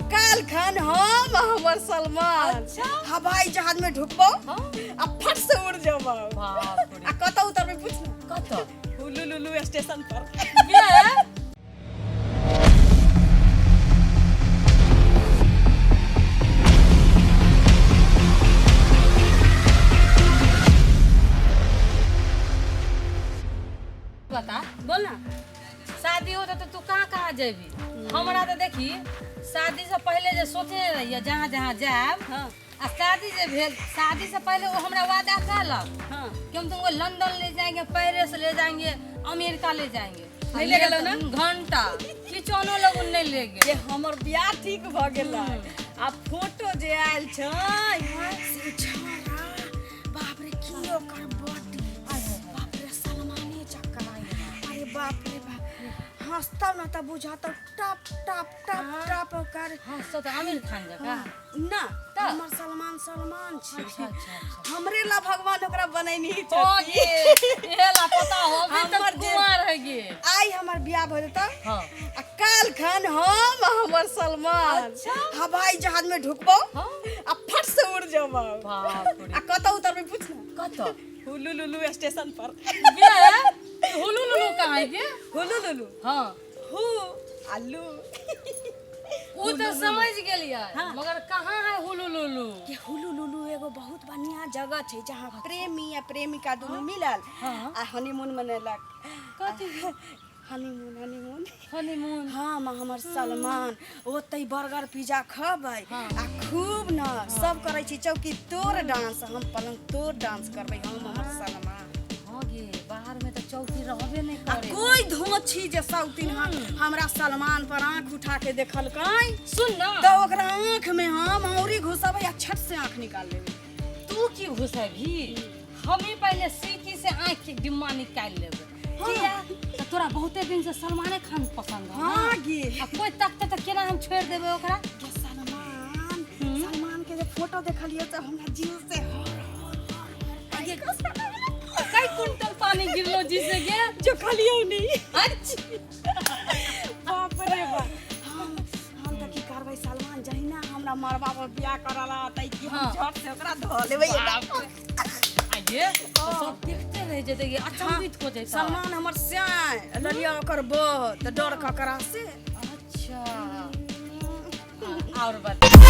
काल खन हम आ हमर सलमान अच्छा। हवाई जहाज में ढुकबो हाँ। आ फट से उड़ जेबो। बाप रे। आ कतऽ उतरबै पूछ ना। कतऽ? हुलू लुलू स्टेशन पर। गे। बता। बोल ना। शादी होता तो तू कहाँ कहाँ जेबी? हमरा तो देखी शादी से पहले जे सोचने रहिए जहाँ जहाँ जायब। हाँ। आ शादी जे भेल, शादी से पहले वो हमरा वादा कलक हाँ। कि हम तुमको लंदन ले जाएंगे, पेरिस ले जाएंगे, अमेरिका ले जाएंगे। नहीं ले गेलौ ना? घंटा किचनो लोग नहीं ले गेल। जे हमर बियाह ठीक भ गेलै आ फोटो जे आयल छै से छौड़ा बाप रे की ओकर बॉडी, बाप रे सलमाने चक्कर। अरे बाप रे बाप, हंसतौ न त बुझातौ टप टप टप टप ओकर। हंसतौ त आमिर खान जकाँ ना। त? हमर सलमान सलमान छै। अच्छा अच्छा अच्छा। हमरे ला भगवान ओकरा बनैनी ओ छथिन। गे, इहे ला पता हो अभी तक हमर जे- कुमार है गे। आइ हमर बियाह भऽ जेतौ हाँ। आ काल खन हम आ हमर सलमान अच्छा। हवाई जहाज में ढुकबो हाँ। आ फट से उड़ जेबो। बाप रे। आ कतऽ उतरबै पूछ ना। कतऽ? हुलू लुलू स्टेशन पर। गे, हुलू लुलू कहाँ है गे? हुलू लुलू। हाँ। हु आलू। उ तो समझ गेलियै। हाँ। मगर कहाँ है हुलू लुलू? के हुलू लुलू एगो बहुत बढ़िया जगह छै जहाँ प्रेमी आ प्रेमिका दुनू मिलल हाँ। आ हनीमून मनेलक। कथी? Honeymoon, honeymoon. Honeymoon. हम आ हमर सलमान ओतै बर्गर पिज्जा खबै हाँ। आ खूब न सब करै छी चौकी तोड़ डांस, हम पलंग तोड़ डांस करबै हम हमर सलमान। हाँ गे, बाहर में तो चौकी रहबे नहीं आ करे। कोई धोछी जे सौतीन हमरा सलमान पर आंख उठा के देखलकै सुन ना, तऽ ओकरा आंख में हम औरी घुसबै आ छट से आंख निकाल लेबै। तू की घुसेबही, हम ही पहले सीकी से आँख के डिम्मा निकाल लेबै। हाँ। किया तऽ तोरा बहुते दिन से सलमाने खान पसंद है। हाँ गे। आ कोई तकते तऽ केना हम छोड़ि देबै ओकरा? गे सलमान, सलमान के जे फोटो देखलियै तऽ हमरा जीव से हर हर हर हर। कई कुंटल पानी गिरलो जी से गे? जो खलियौ नहीं। अच्छा। बाप रे बाप, हम तऽ की करबै, सलमान जहिना हमरा मरबा पर बियाह करल तै कि हम हाँ। झट से ओकरा धऽ लेबै। आ ये तो सब देखते रह जेतै गे, अचंभित हो जेतै। सलमान हमर स्याय ललिया ओकर बह तऽ डर ककरा से। अच्छा, और बता।